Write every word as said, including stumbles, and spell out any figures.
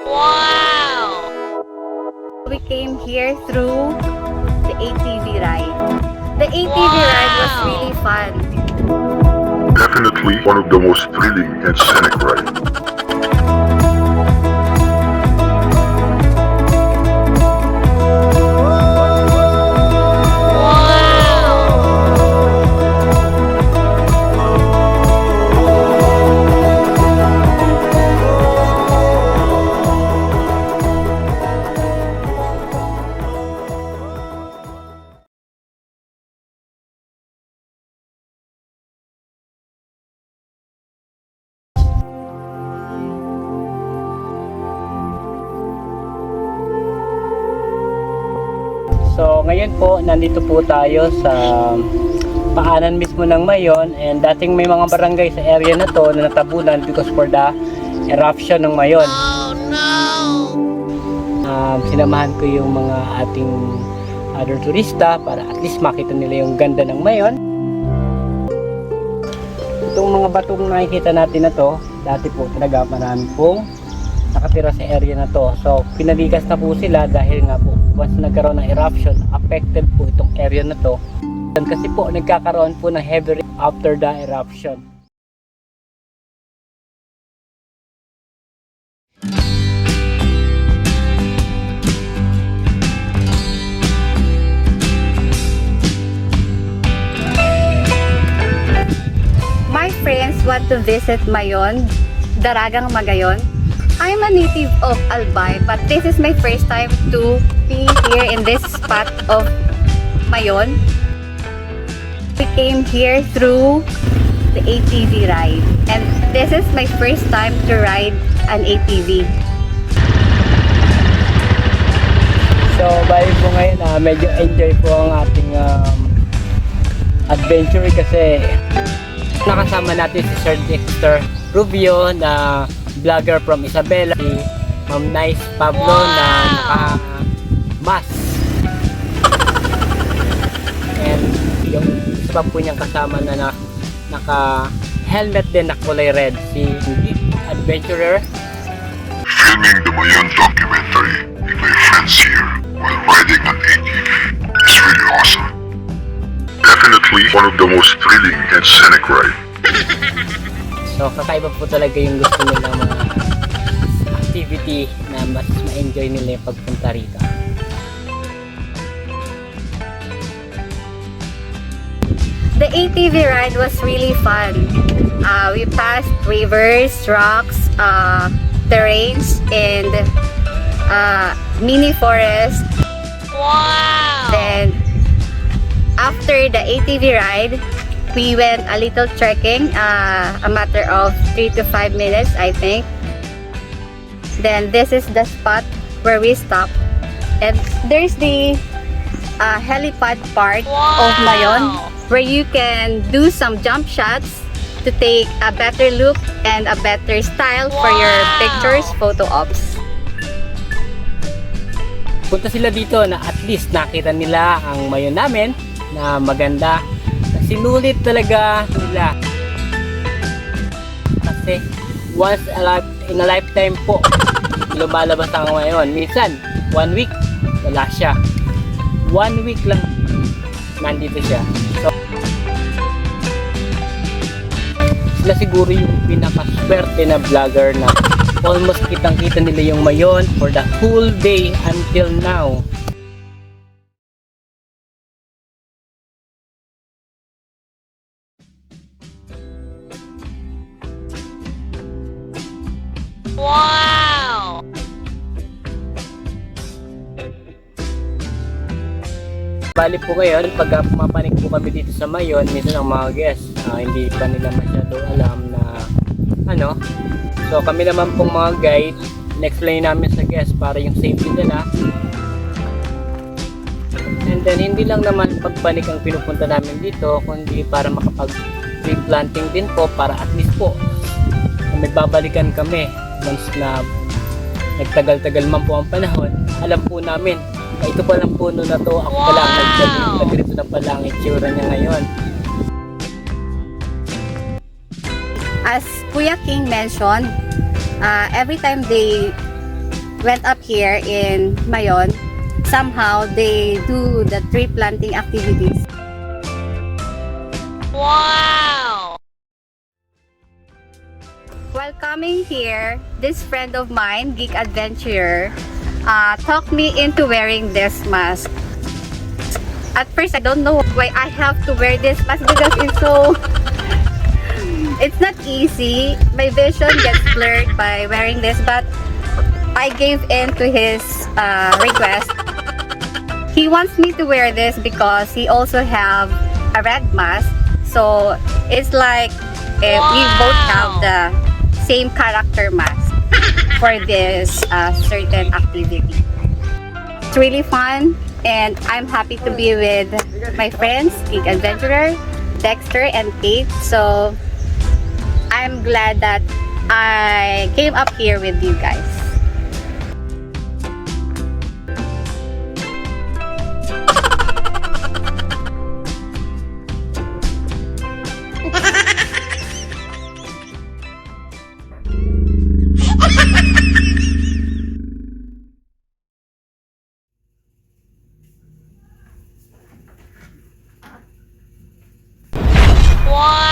Wow! We came here through the A T V ride. The A T V ride was really fun. Definitely one of the most thrilling and scenic rides. So, ngayon po, nandito po tayo sa paanan mismo ng Mayon, and dating may mga barangay sa area na to na natabunan because for the eruption ng Mayon. Um, sinamahan ko yung mga ating other turista para at least makita nila yung ganda ng Mayon. Itong mga batong nakikita natin na to, dati po talaga marami pong nakatira sa area na to. So, pinalikas na po sila dahil nga po, once nagkaroon ng eruption, affected po itong area na to. Kasi po, nagkakaroon po ng heavy rain after the eruption. My friends want to visit Mayon, Daragang Magayon. I'm a native of Albay, but this is my first time to be here in this spot of Mayon. We came here through the A T V ride, and this is my first time to ride an A T V. So, bali po ngayon, ah, medyo enjoy po ang ating um, adventure kasi nakasama natin si Sir Dexter Rubio na vlogger from Isabela, si Ma'am Nice Pablo na naka-mask. And yung isa pa po niyang kasama na, na naka-helmet din na kulay red, si Geek Adventurer. Filming the Mayon documentary with my friends here while riding an A T V is really awesome. Definitely one of the most thrilling and scenic rides. So, kakaiba po talaga yung gusto nila mga activity na mas ma-enjoy nila yung pagpunta rito. The A T V ride was really fun. Uh, we passed rivers, rocks, uh, terrains, and uh, mini forest. Wow! Then, after the A T V ride, we went a little trekking, uh, a matter of three to five minutes, I think. Then, this is the spot where we stop. And there's the uh, helipad part of Mayon where you can do some jump shots to take a better look and a better style for your pictures, photo ops. Punta sila dito na at least nakita nila ang Mayon namin na maganda. Sinulit talaga nila. Kasi once a life, in a lifetime po, lumalabas ako ngayon. Minsan, one week, wala siya. One week lang, nandito siya. So, sila siguro yung pinakaswerte na vlogger na almost kitang-kita nila yung Mayon for the whole day until now. Wow! Bali po ngayon, pag pumapanik po kami dito sa Mayon, minsan ang mga guests, ah, hindi pa nila masyado alam na ano. So kami naman pong mga guide, in-explain namin sa guests para yung safety nila. And then, hindi lang naman pagpanik ang pinupunta namin dito, kundi para makapag-tree planting din po para at least po may babalikan kami once na nagtagal-tagal man po ang panahon. Alam po namin na ito palang puno na to, ako pala ang nagsabi, na ganito na pala ang itsura niya ngayon. As Kuya King mentioned, uh, every time they went up here in Mayon, somehow they do the tree planting activities. Wow! While coming here, this friend of mine, Geek Adventurer, uh, talked me into wearing this mask. At first, I don't know why I have to wear this mask because it's so it's not easy. My vision gets blurred by wearing this, but I gave in to his uh, request. He wants me to wear this because he also have a red mask. So it's like eh, we both have the same character mask for this uh, certain activity. It's really fun, and I'm happy to be with my friends, Geek Adventurer, Dexter, and Kate. So I'm glad that I came up here with you guys. Wow!